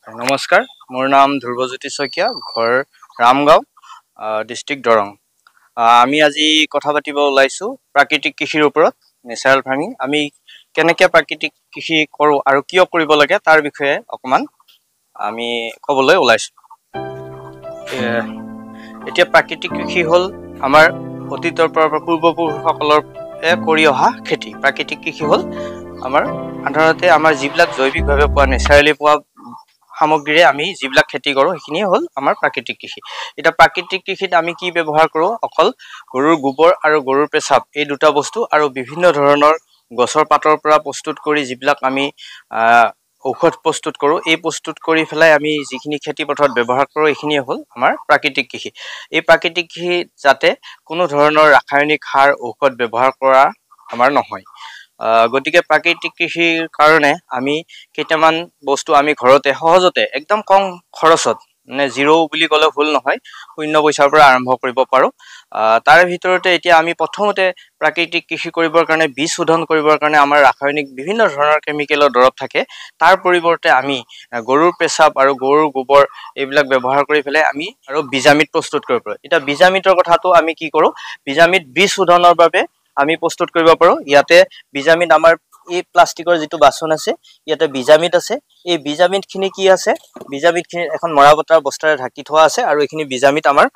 নমস্কাৰ, মোৰ নাম ধ্ৰুৱজ্যোতি শইকীয়া, ঘৰ ৰামগাঁও, ডিষ্ট্ৰিক্ট দৰং। আমি আজি কথা পাতিব ওলাইছোঁ প্ৰাকৃতিক কৃষিৰ ওপৰত, নেচাৰেল ফাৰ্মিং। আমি কেনেকৈ প্ৰাকৃতিক কৃষি কৰোঁ আৰু কিয় কৰিব লাগে তাৰ বিষয়ে অকণমান আমি ক'বলৈ ওলাইছোঁ। এতিয়া প্ৰাকৃতিক কৃষি হ'ল আমাৰ অতীতৰ পৰা পূৰ্বপুৰুষসকলৰ কৰি অহা খেতি। প্ৰাকৃতিক কৃষি হ'ল আমাৰ সাধাৰণতে আমাৰ যিবিলাক জৈৱিকভাৱে পোৱা, নেচাৰেলি পোৱা সামগ্ৰীৰে আমি যিবিলাক খেতি কৰোঁ সেইখিনিয়ে হ'ল আমাৰ প্ৰাকৃতিক কৃষি। এতিয়া প্ৰাকৃতিক কৃষিত আমি কি ব্যৱহাৰ কৰোঁ? অকল গৰুৰ গোবৰ আৰু গৰুৰ পেচাব, এই দুটা বস্তু আৰু বিভিন্ন ধৰণৰ গছৰ পাতৰ পৰা প্ৰস্তুত কৰি যিবিলাক আমি ঔষধ প্ৰস্তুত কৰোঁ, এই প্ৰস্তুত কৰি পেলাই আমি যিখিনি খেতি পথাৰত ব্যৱহাৰ কৰোঁ এইখিনিয়ে হ'ল আমাৰ প্ৰাকৃতিক কৃষি। এই প্ৰাকৃতিক কৃষিত যাতে কোনো ধৰণৰ ৰাসায়নিক সাৰ ঔষধ ব্যৱহাৰ কৰা আমাৰ নহয়। গতিকে প্ৰাকৃতিক কৃষিৰ কাৰণে আমি কেইটামান বস্তু আমি ঘৰতে সহজতে একদম কম খৰচত, মানে জিৰ' বুলি ক'লে ভুল নহয়, শূন্য পইচাৰ পৰা আৰম্ভ কৰিব পাৰোঁ। তাৰ ভিতৰতে এতিয়া আমি প্ৰথমতে প্ৰাকৃতিক কৃষি কৰিবৰ কাৰণে, বীজ শোধন কৰিবৰ কাৰণে আমাৰ ৰাসায়নিক বিভিন্ন ধৰণৰ কেমিকেলৰ দৰৱ থাকে। তাৰ পৰিৱৰ্তে আমি গৰুৰ পেচাব আৰু গৰুৰ গোবৰ এইবিলাক ব্যৱহাৰ কৰি পেলাই আমি আৰু বীজামৃত প্ৰস্তুত কৰিব পাৰোঁ। এতিয়া বীজামৃতৰ কথাটো আমি কি কৰোঁ, বীজামৃত বীজ শোধনৰ বাবে আমি প্ৰস্তুত কৰিব পাৰোঁ। ইয়াতে বীজামৃত আমাৰ এই প্লাষ্টিকৰ যিটো বাচন আছে ইয়াতে বীজামৃত আছে। এই বীজামৃতখিনি কি আছে, বীজামৃতখিনি এখন মৰাবতাৰ বস্তাৰে ঢাকি থোৱা আছে আৰু এইখিনি বীজামৃত আমাৰ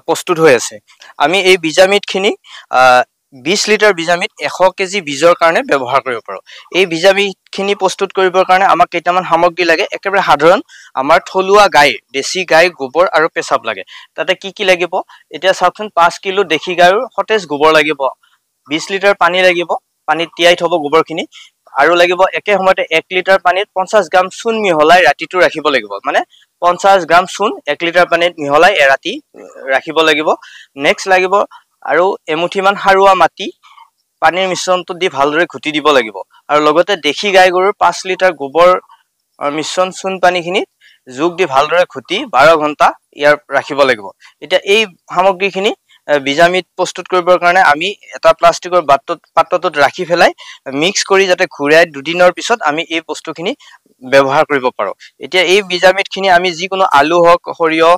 প্ৰস্তুত হৈ আছে। আমি এই বীজামৃতখিনি 20 লিটাৰ বীজামৃত 100 কেজি বীজৰ কাৰণে ব্যৱহাৰ কৰিব পাৰোঁ। এই বীজামৃতখিনি প্ৰস্তুত কৰিবৰ কাৰণে আমাক কেইটামান সামগ্ৰী লাগে। একেবাৰে সাধাৰণ আমাৰ থলুৱা গাইৰ, দেশী গাইৰ গোবৰ আৰু পেচাব লাগে। তাতে কি কি লাগিব এতিয়া চাওকচোন, 5 কিলো দেশী গাইৰ সতেজ গোবৰ লাগিব, 20 লিটাৰ পানী লাগিব, পানীত তিয়াই থ'ব গোবৰখিনি, আৰু লাগিব একে সময়তে 1 লিটাৰ পানীত 50 গ্ৰাম চূণ মিহলাই ৰাতিটো ৰাখিব লাগিব। মানে 50 গ্ৰাম চূণ 1 লিটাৰ পানীত মিহলাই এৰাতি ৰাখিব লাগিব। নেক্সট লাগিব আৰু এমুঠিমান সাৰুৱা মাটি পানীৰ মিশ্ৰণটো দি ভালদৰে ঘুটি দিব লাগিব, আৰু লগতে দেশী গাই গৰুৰ 5 লিটাৰ গোবৰ মিশ্ৰণ চূণ পানীখিনিত যোগ দি ভালদৰে ঘুটি 12 ঘণ্টা ইয়াৰ ৰাখিব লাগিব। এতিয়া এই সামগ্ৰীখিনি বীজামৃত প্ৰস্তুত কৰিবৰ কাৰণে আমি এটা প্লাষ্টিকৰ পাত্ৰটোত ৰাখি পেলাই মিক্স কৰি যাতে ঘূৰাই দুদিনৰ পিছত আমি এই বস্তুখিনি ব্যৱহাৰ কৰিব পাৰোঁ। এতিয়া এই বীজামৃতখিনি আমি যিকোনো আলু হওক, সৰিয়হ,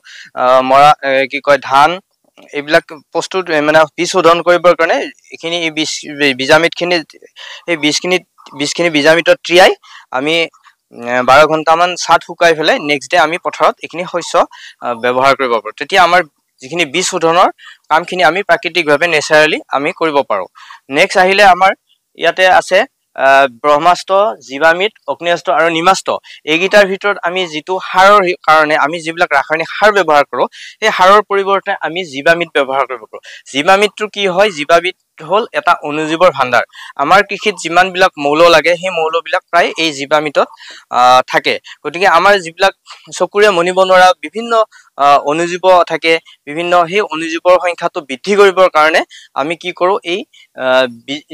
মৰা কি কয় ধান, এইবিলাক প্ৰস্তুত মানে বীজ শোধন কৰিবৰ কাৰণে এইখিনি এই বীজ বীজামৃতখিনি এই বীজখিনি বীজামৃতত তিয়াই আমি 12 ঘণ্টামান ছাঁত শুকাই পেলাই নেক্সট ডে আমি পথাৰত এইখিনি শস্য ব্যৱহাৰ কৰিব পাৰোঁ। তেতিয়া আমাৰ যিখিনি বীজ শোধনৰ কামখিনি আমি প্ৰাকৃতিকভাৱে নেচাৰেলি আমি কৰিব পাৰোঁ। নেক্সট আহিলে আমাৰ ইয়াতে আছে ব্ৰহ্মাস্ত্ৰ, জীৱামৃত, অগ্নেয়াস্ত্ৰ আৰু নিমাস্ত্ৰ। এইকেইটাৰ ভিতৰত আমি যিটো সাৰৰ কাৰণে আমি যিবিলাক ৰাসায়নিক সাৰ ব্যৱহাৰ কৰোঁ সেই সাৰৰ পৰিৱৰ্তে আমি জীৱামৃত ব্যৱহাৰ কৰিব পাৰোঁ। জীৱামৃতটো কি হয়, জীৱামৃত হ'ল এটা অণুজীৱৰ ভাণ্ডাৰ। আমাৰ কৃষিত যিমানবিলাক মৌল লাগে সেই মৌলবিলাক প্ৰায় এই জীৱামৃতত থাকে। গতিকে আমাৰ যিবিলাক চকুৰে মনিব নোৱাৰা বিভিন্ন অণুজীৱ থাকে, বিভিন্ন সেই অণুজীৱৰ সংখ্যাটো বৃদ্ধি কৰিবৰ কাৰণে আমি কি কৰোঁ, এই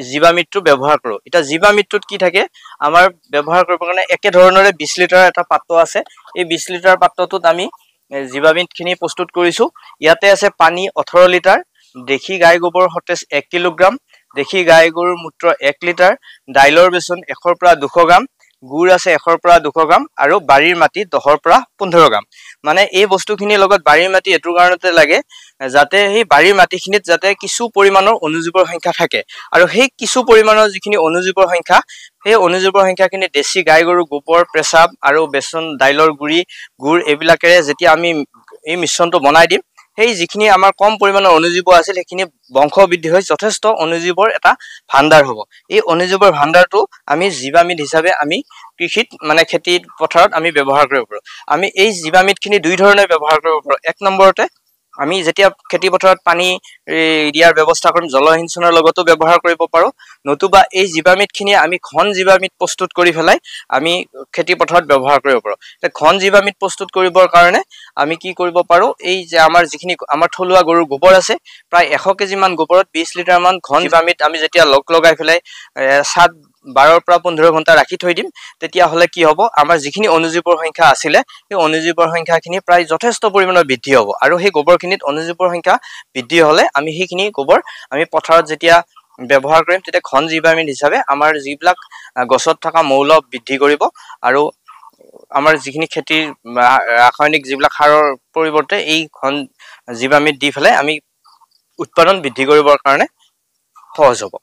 জীৱামৃতটো ব্যৱহাৰ কৰোঁ। এতিয়া জীৱামৃতটোত কি থাকে, আমাৰ ব্যৱহাৰ কৰিবৰ কাৰণে একেধৰণৰে 20 লিটাৰৰ এটা পাত্ৰ আছে। এই 20 লিটাৰ পাত্ৰটোত আমি জীৱামৃতখিনি প্ৰস্তুত কৰিছোঁ। ইয়াতে আছে পানী 18 লিটাৰ, দেশী গাই গোবৰ সতেজ 1 কিলোগ্ৰাম, দেশী গাই গৰুৰ মূত্ৰ 1 লিটাৰ, দাইলৰ বেচন 100ৰ পৰা 200 গ্ৰাম, গুড় আছে 100ৰ পৰা 200 গ্ৰাম আৰু বাৰীৰ মাটি 10ৰ পৰা 15 গ্ৰাম। মানে এই বস্তুখিনিৰ লগত বাৰীৰ মাটি এইটো কাৰণতে লাগে যাতে সেই বাৰীৰ মাটিখিনিত যাতে কিছু পৰিমাণৰ অণুজীৱৰ সংখ্যা থাকে, আৰু সেই কিছু পৰিমাণৰ যিখিনি অণুজীৱৰ সংখ্যা, সেই অণুজীৱৰ সংখ্যাখিনি দেশী গাই গৰুৰ গোবৰ, পেচাব আৰু বেচন, দাইলৰ গুড়ি, গুড় এইবিলাকেৰে যেতিয়া আমি এই মিশ্ৰণটো বনাই দিম, সেই যিখিনি আমাৰ কম পৰিমাণৰ অণুজীৱ আছিল সেইখিনি বংশবৃদ্ধি হৈ যথেষ্ট অণুজীৱৰ এটা ভাণ্ডাৰ হ'ব। এই অণুজীৱৰ ভাণ্ডাৰটো আমি জীৱামৃত হিচাপে আমি কৃষিত মানে খেতি পথাৰত আমি ব্যৱহাৰ কৰিব পাৰোঁ। আমি এই জীৱামৃতখিনি দুই ধৰণে ব্যৱহাৰ কৰিব পাৰোঁ। এক নম্বৰতে আমি যেতিয়া খেতি পথাৰত পানী দিয়াৰ ব্যৱস্থা কৰিম, জলসিঞ্চনৰ লগতো ব্যৱহাৰ কৰিব পাৰোঁ, নতুবা এই জীৱামৃতখিনি আমি ঘন জীৱামৃত প্ৰস্তুত কৰি পেলাই আমি খেতি পথাৰত ব্যৱহাৰ কৰিব পাৰোঁ। এতিয়া ঘন জীৱামৃত প্ৰস্তুত কৰিবৰ কাৰণে আমি কি কৰিব পাৰোঁ, এই যে আমাৰ যিখিনি আমাৰ থলুৱা গৰুৰ গোবৰ আছে, প্ৰায় 100 কেজিমান গোবৰত 20 লিটাৰমান ঘন জীৱামৃত আমি যেতিয়া লগ লগাই পেলাই ছাঁত 12ৰ পৰা 15 ঘণ্টা ৰাখি থৈ দিম, তেতিয়াহ'লে কি হ'ব, আমাৰ যিখিনি অণুজীৱৰ সংখ্যা আছিলে সেই অণুজীৱৰ সংখ্যাখিনি প্ৰায় যথেষ্ট পৰিমাণৰ বৃদ্ধি হ'ব। আৰু সেই গোবৰখিনিত অণুজীৱৰ সংখ্যা বৃদ্ধি হ'লে আমি সেইখিনি গোবৰ আমি পথাৰত যেতিয়া ব্যৱহাৰ কৰিম তেতিয়া ঘন জীৱামৃত হিচাপে আমাৰ যিবিলাক গছত থকা মৌল বৃদ্ধি কৰিব আৰু আমাৰ যিখিনি খেতিৰ ৰাসায়নিক যিবিলাক সাৰৰ পৰিৱৰ্তে এই ঘন জীৱামৃত দি পেলাই আমি উৎপাদন বৃদ্ধি কৰিবৰ কাৰণে সহজ হ'ব।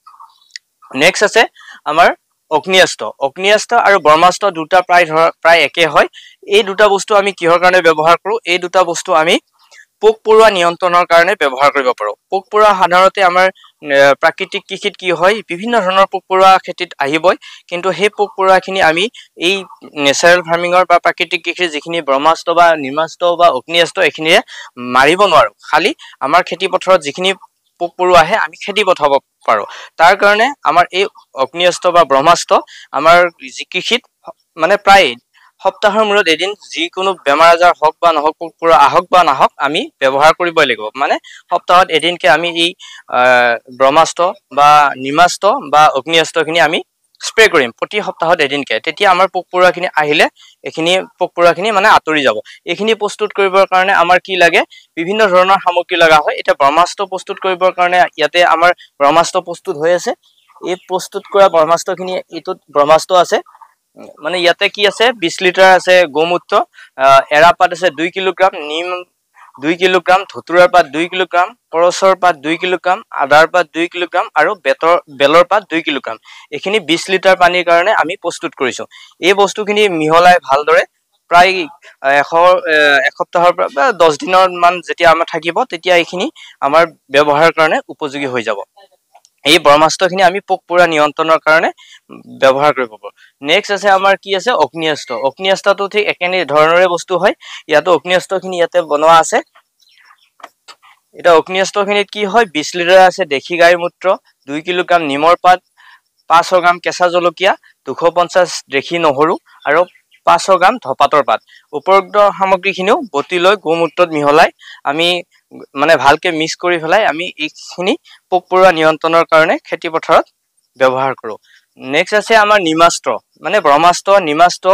নেক্সট আছে আমাৰ অগ্নিয়াস্ত্ৰ। অগ্নিয়াস্ত্ৰ আৰু ব্ৰহ্মাস্ত্ৰ দুটা প্ৰায় একে হয়। এই দুটা বস্তু আমি কিহৰ কাৰণে ব্যৱহাৰ কৰোঁ? এই দুটা বস্তু আমি পোক পৰুৱা নিয়ন্ত্ৰণৰ কাৰণে ব্যৱহাৰ কৰিব পাৰোঁ। পোক পৰুৱা সাধাৰণতে আমাৰ প্ৰাকৃতিক কৃষিত কি হয়, বিভিন্ন ধৰণৰ পোক পৰুৱা খেতিত আহিবই, কিন্তু সেই পোক পৰুৱাখিনি আমি এই নেচাৰেল ফাৰ্মিঙৰ বা প্ৰাকৃতিক কৃষিৰ যিখিনি ব্ৰহ্মাস্ত্ৰ বা নিমাস্ত্ৰ বা অগ্নিয়াস্ত্ৰ এইখিনিৰে মাৰিব নোৱাৰোঁ। খালি আমাৰ খেতি পথাৰত যিখিনি পোক পৰুৱা আহে আমি খেদি পঠাব পাৰোঁ। তাৰ কাৰণে আমাৰ এই অগ্নিয়াস্ত্ৰ বা ব্ৰহ্মাস্ত্ৰ আমাৰ যি কৃষিত মানে প্ৰায় সপ্তাহৰ মূৰত এদিন যিকোনো বেমাৰ আজাৰ হওক বা নহওক, পোক পৰুৱা আহক বা নাহক, আমি ব্যৱহাৰ কৰিবই লাগিব। মানে সপ্তাহত এদিনকৈ আমি এই ব্ৰহ্মাস্ত্ৰ বা নিমাস্ত্ৰ বা অগ্নিয়াস্ত্ৰখিনি আমি স্প্ৰে কৰিম প্ৰতি সপ্তাহত এদিনকৈ। তেতিয়া আমাৰ পোক পৰুৱাখিনি আহিলে এইখিনি পোক পৰুৱাখিনি মানে আঁতৰি যাব। এইখিনি প্ৰস্তুত কৰিবৰ কাৰণে আমাৰ কি লাগে, বিভিন্ন ধৰণৰ সামগ্ৰী লগা হয়। এতিয়া ব্ৰহ্মাস্ত্ৰ প্ৰস্তুত কৰিবৰ কাৰণে ইয়াতে আমাৰ ব্ৰহ্মাস্ত্ৰ প্ৰস্তুত হৈ আছে। এই প্ৰস্তুত কৰা ব্ৰহ্মাস্ত্ৰখিনি, এইটোত ব্ৰহ্মাস্ত্ৰ আছে, মানে ইয়াতে কি আছে, 20 লিটাৰ আছে গোমূত্ৰ, এৰাপাত আছে 2 কিলোগ্ৰাম, নিম 2 কিলোগ্ৰাম, ধতুৰাৰ পাত 2 কিলোগ্ৰাম, কৰচৰ পাত 2 কিলোগ্ৰাম, আদাৰ পাত 2 কিলোগ্ৰাম আৰু বেলৰ পাত 2 কিলোগ্ৰাম। এইখিনি 20 লিটাৰ পানীৰ কাৰণে আমি প্ৰস্তুত কৰিছোঁ। এই বস্তুখিনি মিহলাই ভালদৰে প্ৰায় এসপ্তাহৰ পৰা বা 10 দিনৰ মান যেতিয়া আমাৰ থাকিব, তেতিয়া এইখিনি আমাৰ ব্যৱহাৰৰ কাৰণে উপযোগী হৈ যাব। এই ব্ৰহ্মাস্ত্ৰখিনি আমি পোক পৰুৱা নিয়ন্ত্ৰণৰ কাৰণে ব্যৱহাৰ কৰিব পাৰোঁ। নেক্সট আছে আমাৰ কি আছে, অগ্নিয়াস্ত্ৰ। অগ্নিয়াস্ত্ৰটো ঠিক একে ধৰণৰে বস্তু হয়। ইয়াতো অগ্নিয়াস্ত্ৰখিনি ইয়াতে বনোৱা আছে। এতিয়া অগ্নিয়াস্ত্ৰখিনিত কি হয়, 20 লিটাৰ আছে দেশী গাইৰ মূত্ৰ, 2 কিলোগ্ৰাম নিমৰ পাত, 500 গ্ৰাম কেঁচা জলকীয়া, 250 দেশী নহৰু আৰু 500 গ্ৰাম ধপাতৰ পাত। উপৰোক্ত সামগ্ৰীখিনিও বটি লৈ গোমূত্ৰত মিহলাই আমি মানে ভালকৈ মিক্স কৰি পেলাই আমি এইখিনি পোক পৰুৱা নিয়ন্ত্ৰণৰ কাৰণে খেতি পথাৰত ব্যৱহাৰ কৰোঁ। নেক্সট আছে আমাৰ নিমাস্ত্ৰ, মানে ব্ৰহ্মাস্ত্ৰ, নিমাস্ত্ৰ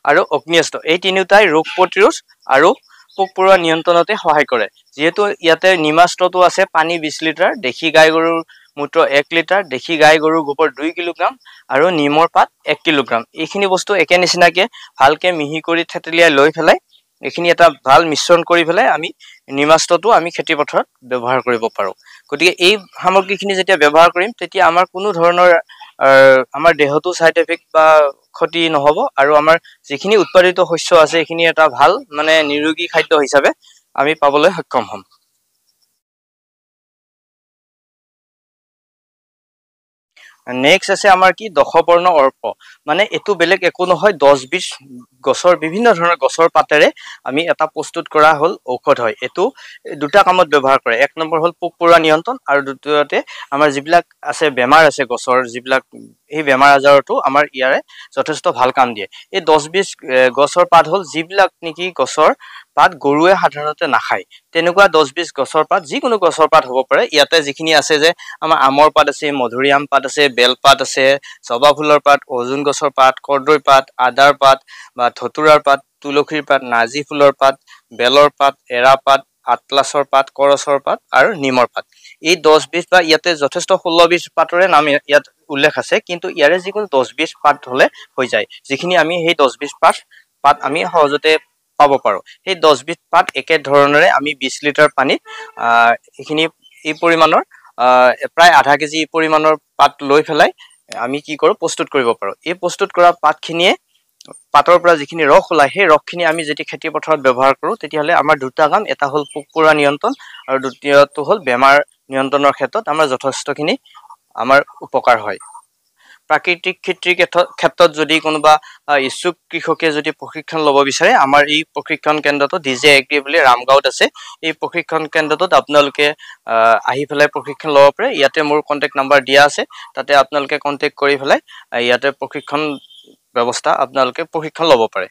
আৰু অগ্নিয়াস্ত্ৰ। এই তিনিওটাই ৰোগ প্ৰতিৰোধ আৰু পোক পৰুৱা নিয়ন্ত্ৰণতে সহায় কৰে। যিহেতু ইয়াতে নিমাস্ত্ৰটো আছে পানী 20 লিটাৰ, দেশী গাই গৰুৰ মূত্ৰ 1 লিটাৰ, দেশী গাই গৰুৰ গোবৰ 2 কিলোগ্ৰাম আৰু নিমৰ পাত 1 কিলোগ্ৰাম। এইখিনি বস্তু একে নিচিনাকৈ ভালকৈ মিহি কৰি থেতেলিয়াই লৈ পেলাই এইখিনি এটা ভাল মিশ্ৰণ কৰি পেলাই আমি নিমাস্ত্ৰটো আমি খেতি পথাৰত ব্যৱহাৰ কৰিব পাৰোঁ। গতিকে এই সামগ্ৰীখিনি যেতিয়া ব্যৱহাৰ কৰিম তেতিয়া আমাৰ কোনো ধৰণৰ আমাৰ দেহতো ছাইড এফেক্ট বা ক্ষতি নহ'ব আৰু আমাৰ যিখিনি উৎপাদিত শস্য আছে এইখিনি এটা ভাল মানে নিৰোগী খাদ্য হিচাপে আমি পাবলৈ সক্ষম হ'ম। নেক্সট আছে আমাৰ কি, দশবৰ্ণ অৰ্প। মানে এইটো বেলেগ একো নহয়, 10 বিধ গছৰ বিভিন্ন ধৰণৰ গছৰ পাতেৰে আমি এটা প্ৰস্তুত কৰা হ'ল ঔষধ হয়। এইটো দুটা কামত ব্যৱহাৰ কৰে। 1 নম্বৰ হ'ল পোক পৰুৱা নিয়ন্ত্ৰণ আৰু দ্বিতীয়তে আমাৰ যিবিলাক আছে বেমাৰ আছে গছৰ যিবিলাক, সেই বেমাৰ আজাৰতো আমাৰ ইয়াৰে যথেষ্ট ভাল কাম দিয়ে। এই 10 বিধ গছৰ পাত হ'ল যিবিলাক নেকি গছৰ পাত গৰুৱে সাধাৰণতে নাখায়, তেনেকুৱা 10 বিধ গছৰ পাত, যিকোনো গছৰ পাত হ'ব পাৰে। ইয়াতে যিখিনি আছে যে আমাৰ আমৰ পাত আছে, মধুৰিআম পাত আছে, বেলপাত আছে, জবা ফুলৰ পাত, অৰ্জুন গছৰ পাত, কৰ্দৈ পাত, আদাৰ পাত বা ধতুৰাৰ পাত, তুলসীৰ পাত, নাৰ্জী ফুলৰ পাত, বেলৰ পাত, এৰা পাত, আটলাছৰ পাত, কৰচৰ পাত আৰু নিমৰ পাত। এই 10 বিধ বা ইয়াতে যথেষ্ট 16 বিধ পাতৰে নাম ইয়াত উল্লেখ আছে, কিন্তু ইয়াৰে যিকোনো 10 বিধ পাত হ'লে হৈ যায়। যিখিনি আমি সেই 10 বিধ পাত আমি সহজতে পাব পাৰোঁ। সেই 10 বিধ পাত একেধৰণেৰে আমি 20 লিটাৰ পানীত এইখিনি এই পৰিমাণৰ প্ৰায় আধা কেজি পৰিমাণৰ পাত লৈ পেলাই আমি কি কৰোঁ, প্ৰস্তুত কৰিব পাৰোঁ। এই প্ৰস্তুত কৰা পাতখিনিয়ে পাতৰ পৰা যিখিনি ৰস ওলায়, সেই ৰসখিনি আমি যদি খেতি পথাৰত ব্যৱহাৰ কৰোঁ তেতিয়াহ'লে আমাৰ দুটা কাম, এটা হ'ল পোক পৰুৱা নিয়ন্ত্ৰণ আৰু দ্বিতীয়টো হ'ল বেমাৰ নিয়ন্ত্ৰণৰ ক্ষেত্ৰত আমাৰ যথেষ্টখিনি আমাৰ উপকাৰ হয়। প্ৰাকৃতিক খেতিৰ ক্ষেত্ৰত যদি কোনোবা ইচ্ছুক কৃষকে যদি প্ৰশিক্ষণ ল'ব বিচাৰে, আমাৰ এই প্ৰশিক্ষণ কেন্দ্ৰটো ডি জে এগ্ৰি বুলি ৰামগাঁৱত আছে। এই প্ৰশিক্ষণ কেন্দ্ৰটোত আপোনালোকে আহি পেলাই প্ৰশিক্ষণ ল'ব পাৰে। ইয়াতে মোৰ কণ্টেক্ট নাম্বাৰ দিয়া আছে, তাতে আপোনালোকে কণ্টেক্ট কৰি পেলাই ইয়াতে প্ৰশিক্ষণ ব্যৱস্থা আপোনালোকে প্ৰশিক্ষণ ল'ব পাৰে।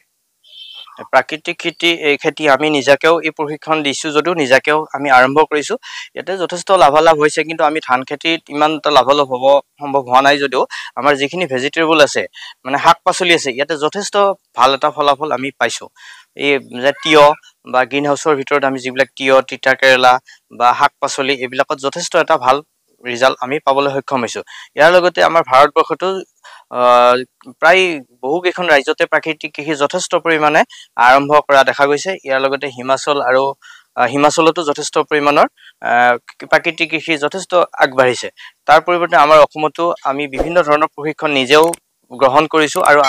প্ৰাকৃতিক খেতি, এই খেতি আমি নিজাকেও এই প্ৰশিক্ষণ দিছোঁ যদিও নিজাকেও আমি আৰম্ভ কৰিছোঁ। ইয়াতে যথেষ্ট লাভালাভ হৈছে, কিন্তু আমি ধান খেতিত ইমান এটা লাভালাভ হ'ব সম্ভৱ হোৱা নাই যদিও আমাৰ যিখিনি ভেজিটেবল আছে, মানে শাক পাচলি আছে, ইয়াতে যথেষ্ট ভাল এটা ফলাফল আমি পাইছোঁ। এই যে তিয়ঁহ বা গ্ৰীণ হাউচৰ ভিতৰত আমি যিবিলাক তিয়ঁহ, তিতা কেৰেলা বা শাক পাচলি, এইবিলাকত যথেষ্ট এটা ভাল ৰিজাল্ট আমি পাবলৈ সক্ষম হৈছোঁ। ইয়াৰ লগতে আমাৰ ভাৰতবৰ্ষতো প্ৰায় বহুকেইখন ৰাজ্যতে প্ৰাকৃতিক কৃষি যথেষ্ট পৰিমাণে আৰম্ভ কৰা দেখা গৈছে। ইয়াৰ লগতে হিমাচল আৰু হিমাচলতো যথেষ্ট পৰিমাণৰ প্ৰাকৃতিক কৃষি যথেষ্ট আগবাঢ়িছে। তাৰ পৰিৱৰ্তে আমাৰ অসমতো আমি বিভিন্ন ধৰণৰ প্ৰশিক্ষণ নিজেও গ্ৰহণ কৰিছোঁ আৰু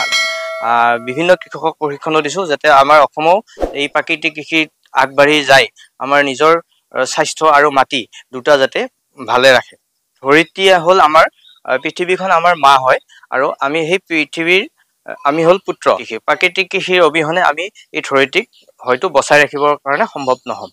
বিভিন্ন কৃষকক প্ৰশিক্ষণো দিছোঁ, যাতে আমাৰ অসমো এই প্ৰাকৃতিক কৃষিত আগবাঢ়ি যায়, আমাৰ নিজৰ স্বাস্থ্য আৰু মাটি দুটা যাতে ভালে ৰাখে। ধৰিত্ৰী হ'ল আমাৰ পৃথিৱীখন, আমাৰ মা হয় আৰু আমি সেই পৃথিৱীৰ আমি হ'ল পুত্ৰ। কৃষি, প্ৰাকৃতিক কৃষিৰ অবিহনে আমি এই ধৰিত্ৰীক হয়তো বচাই ৰাখিবৰ কাৰণে সম্ভৱ নহ'ম।